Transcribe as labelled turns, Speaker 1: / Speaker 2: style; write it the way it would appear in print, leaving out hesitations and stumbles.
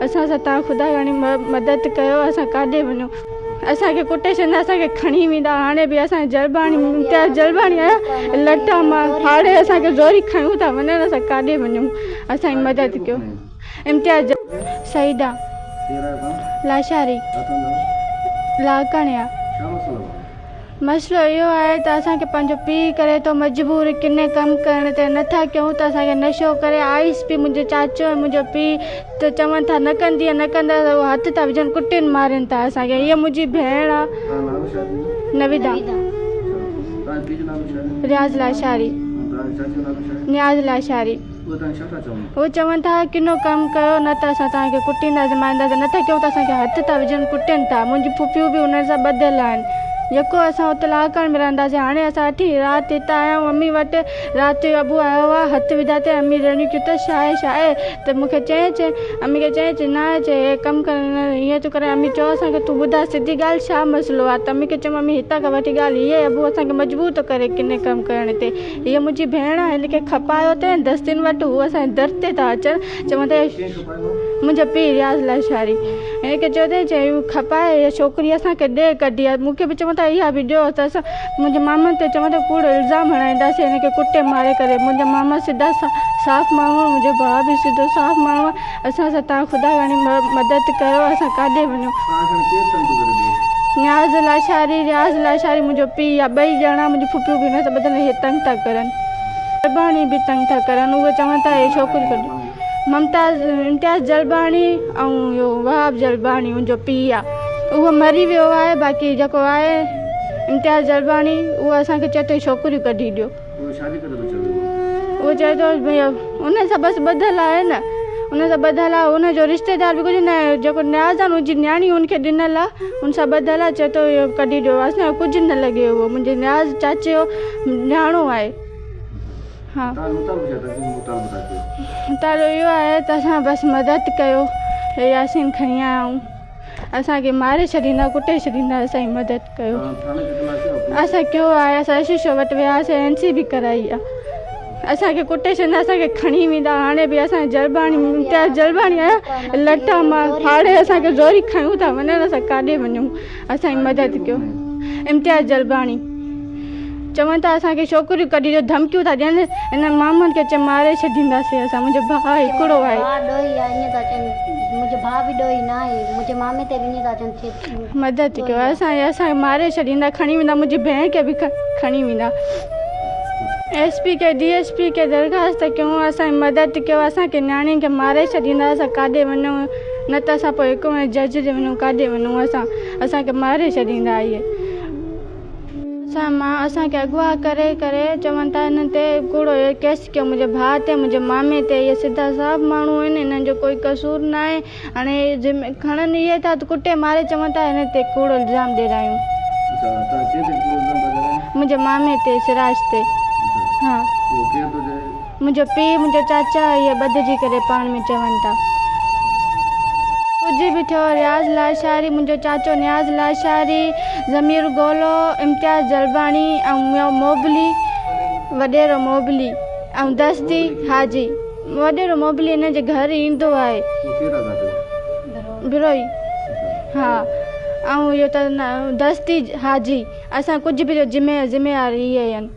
Speaker 1: اسان سان توهان خدا راڻي مدد ڪيو اسان ڪاڏي وڃون اسان کي ڪٽي ڇڏيندا اسان کي کڻي ويندا هاڻي به اسان جي جلباڻي امتياز جلباڻي آيا لٽا مان ڦاڙي اسان کي زوري کڻيون ٿا وڃن اسان ڪاڏي وڃون اسان جي مدد ڪيو امتياز سعيده لاشاري لاڙڪاڻي آ. مسئلو اهو آهي ته اسان کي پنهنجو پيء ڪري ٿو مجبور ڪني ڪم ڪرڻ تي نه ٿا ڪيون ته اسان کي نشو ڪري آئس پي منهنجو چاچو ۽ منهنجو پيء ته چون ٿا نه ڪندينء نه ڪندا ته اهو هٿ ٿا وجهن ڪٽين مارين ٿا اسان کي هيء منهنجي ڀيڻ آ نويدا رياض لاشاري نياز لاشاري. هو چون ٿا ڪنو ڪم ڪيو نه ته اسان توهان کي ڪٽينداسين مارينداسين نه ٿا ڪيون ته اسان کي هٿ ٿا وجهن ڪٽين ٿا منهنجون ڦڦيون به انهن سان ٻڌل آهن يڪو اسان اتي لاڙڪاڻي ۾ رهنداسين هاڻي اسان اٺين رات هت آيا آهيون امي وٽ رات جو ابو آيو آهي هٿ وڌا اٿئي امي رڙيون ڪيون اٿس ڇا آهي ڇا آهي ته مون کي چئين چي امي کي چئين چي نه چي هي ڪم ڪرڻ هيئن ٿو ڪرين امي چئو اسان کي تون ٻڌاء سڌي ڳالهه ڇا مسئلو آهي ته امي کي چيم امي هتان کان وٺي ڳالهه هيء ابو اسان کي مجبور ٿو ڪري ڪني ڪم ڪرڻ تي هيء منهنجي ڀيڻ آهي، هن کي کپايو اٿئي دستين وٽ، هو اسان جي در تي ٿا اچن، چون ٿا منهنجو پيء رياض لاشاري هن کي چيو اٿئي چي کپائي هيء ڇوڪري اسان کي ڏي ڪڍي آهي، مون کي به چون ٿا اها به ڏيو ته اسان منهنجي مامن تي چون ٿا ڪوڙ الزام هڻائينداسين هن کي ڪٽي ماري ڪري منهنجا ماما سڌا صاف ماڻهو آهن منهنجو ڀاء به سڌو صاف ماڻهو آهي اسان سان توهان خدا راڻي مدد ڪيو اسان ڪاڏي وڃون. نياز لاشاري رياض لاشاري منهنجو پيء آ ٻئي ڄڻا منهنجي ڦڦيون به هن سان ٻڌل اهي تنگ ٿا ڪرن. جلباڻي به تنگ ٿا ڪرن اهي چون ٿا هي ڇوڪري ڪڍ ممتاز امتياز جلباڻي ۽ اهو وهاب جلباڻي ان جو پيء آ اهو مري ويو آهي باقي جيڪو آهي امتياز جلباڻي اهو اسان کي چئي ٿو هي ڇوڪريون ڪڍي ڏيو.
Speaker 2: اهو ڇا جي ڪري ٿو چوي اهو؟
Speaker 1: اهو چئي ٿو ڀئي ان سان بس ٻڌل آهي نه ان سان ٻڌل آهي ان جو رشتيدار به ڪجهه نه آهي جيڪو نياز آهي نه ان جي نياڻي ان کي ڏنل آهي ان سان ٻڌل آهي چئي ٿو اهو ڪڍي ڏيو اسان جو ڪجهه نه لڳي اهو منهنجي نياز چاچي جو نياڻو آهي ها
Speaker 2: توهان جو مطالبو ڇا آهي توهان ڪيئن مطالبو ٿا ڪيو؟
Speaker 1: مطالبو اهو آهي ته اسان بس مدد ڪيو هي ياسين کڻي آيا آهيون اسان کي ماري ڇڏيندا ڪٽي ڇڏيندا اسان جي مدد ڪيو اسان ڪيو آهي اسان ايس ايڇ او وٽ وياسي اين سي به ڪرائي آ اسان کي ڪٽي ڇڏيندا اسان کي کڻي ويندا هاڻي به اسان جلباڻي امتياز جلباڻي آيا لٽا مان ڦاڙي اسان کي زوري کڻيون ٿا وڃن اسان ڪاڏي وڃون اسان جي مدد ڪيو امتياز جلباڻي چون ٿا اسان کي ڇوڪريون ڪڍي ڏيو ڌمڪيون ٿا ڏين انهن مامن کي چي ماري ڇڏينداسين اسان منهنجو ڀاء هڪڙو آهي.
Speaker 3: ڀاء ڏوهي آهي ائين ٿا چون منهنجو ڀاء به ڏوهي نه آهي منهنجي مامي تي به ائين ٿا چون چي
Speaker 1: مدد ڪيو اسان جي اسان کي ماري ڇڏيندا کڻي ويندا منهنجي ڀيڻ کي به کڻي ويندا ايس پي کي ڊي ايس پي کي درخواست ڪيون اسان جي مدد ڪيو اسان کي نياڻين کي ماري ڇڏيندا اسان ڪاڏي وڃون نه ته اسان پوء هڪ جج ڏي وڃون ڪاڏي وڃون اسان اسان کي ماري ڇڏيندا اهي. اسان مان اسان کي اغوا ڪري ڪري چون ٿا انهن تي ڪوڙو ڪيس ڪيو منهنجي ڀاء تي منهنجي مامي تي اهي سڌا صاف ماڻهو آهن انهن جو ڪوئي قصور ناهي هاڻي کڻن اهي ٿا ته ڪٽي ماري چون ٿا هن تي ڪوڙو الزام ڏيرايون منهنجي مامي تي سراج تي ها منهنجو پيء منهنجو چاچا اهي ٻڌجي ڪري پاڻ ۾ چون ٿا. ڪجهه به ٿيو رياض لاشاري منهنجو چاچو نياز لاشاري ضمير گولو امتياز جلباڻي ۽ ميو موبلي وڏيرو موبلي ۽ دستي حاجي وڏيرو موبلي هن جي گهر ايندو آهي بروهي ها ۽ اهو ته دستي حاجي اسان ڪجهه به ٿيو ذميوار اهي آهن.